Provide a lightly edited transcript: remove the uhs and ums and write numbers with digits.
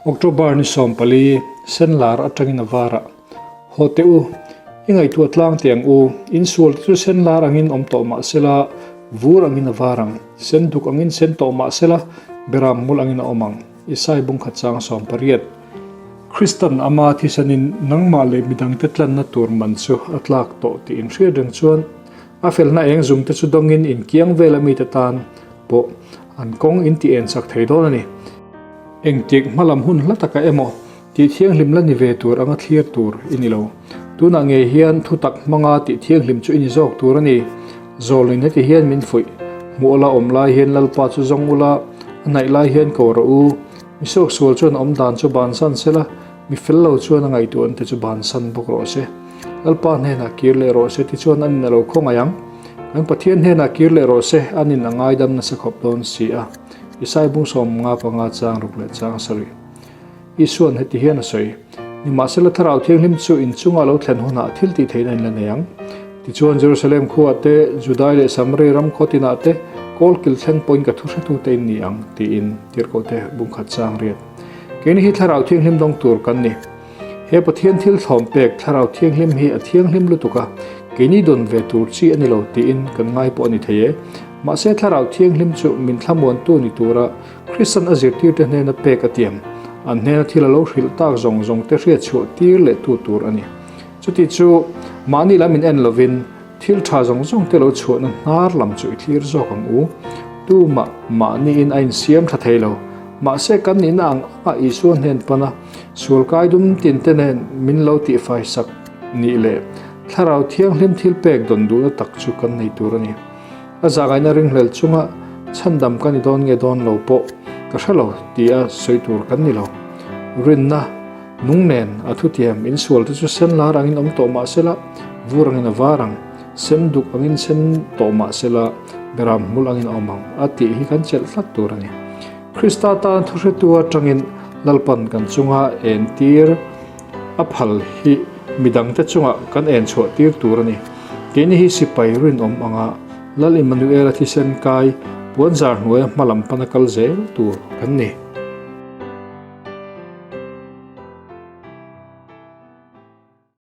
October ni 14, Senlar atangin a varah, Haw teh u, i ngaihtuah tlang teh ang u, in sual te chu senlar angin awm tawh mah sela, vur angin a var ang, sen duk angin sen tawh mah sela, beram hmul angin a awm ang. Isai bungkhat chang 18. Kristan ama thisanin nangmah leh midangte tlanna tur man chu a tlak tawh tih inhriat reng chuan a felna eng zungte chu dawngin inkiang vela mite tan pawh an kawng in ti en chak thei dawn a ni. Engtik hmalam hun hla taka emaw tih thianghlim la ni ve tur anga thlir tur i ni lo. Tunah ngei hian thutak hmanga tih thianghlim chu i ni zawk tur a ni. Zawlin heti hian min fuih. Hmuh la awm lai hian Lalpa chu zawng ula, a hnaih lai hian ko rawh u. Mi suaksual chuan awm dan chu bansan sela, mi fel lo chuan a ngaihtuahna te chu bansan bawk rawh se. Lalpa hnenah kir leh rawh se tichuan an in a lo khawngaih ang. Kan Pathian hnenah kir leh rawh se, an in a ngaidam nasa khawp dawn si a. Isai bung 55 chang ruk leh chang sarih. Isuan heti hian a sawi, Nimahsela Thlarau Thianghlim chu in chunga lo thlen hunah thil tih theihna in la nei ang. Tichuan Jerusalem khuaah te, Judai leh Samari ram khaw tinah te, kawlkil thleng pawhin ka thuhretute in ni ang, tiin Tirhkohte bungkhat chang riat. Keini hi Thlarau Thianghlim dawng tur kan ni. He Pathian thil thlawm pek Thlarau Thianghlim hi a thianghlim lutuk a, keini dawn ve tur chi a ni lo tiin kan ngai pawh a ni thei e. Mahse Thlarau Thianghlim chu min thlamuantu ni tura Kristan a zirtirte hnena pek a tiam, an hnena thil a lo hrilh tak zawng zawng te hriat chhuah tir leh tu tur a ni. Chuti chu mahni lam in en lovin thil tha zawng zawng te lo chhuahna hnar lam chu i thlir zawk ang u. Tumah mahniin a insiam tha thei lo. Mahse kan nihna ang anga Isua hnen pana sual kai dum tin te nen min lo tihfai sak nih leh Thlarau Thianghlim thil pek dawn duhna tak chu kan nei tur a ni. A zahngaihna ringhlel chunga chhandam ka ni dawn nge dawn lo pawh ka hre lo tia sawi tur kan ni lo. Rinna nung nen a thutiam insual te chu sen lar angin awm tawh mah sela, vur angin a var ang, sen duk angin sen tawh mah sela, beram hmul angin a awm ang a tih hi kan chelh tlat tur a ni. Krista tan thuhretu atangin Lalpan kan chunga entir a phal hi midangte chungah kan en chhuah tir tur a ni. Keini hi sipai rinawm anga Lal Immanuela thisen kai puanzar hnuaia hmalam pana kal zel tur kan ni.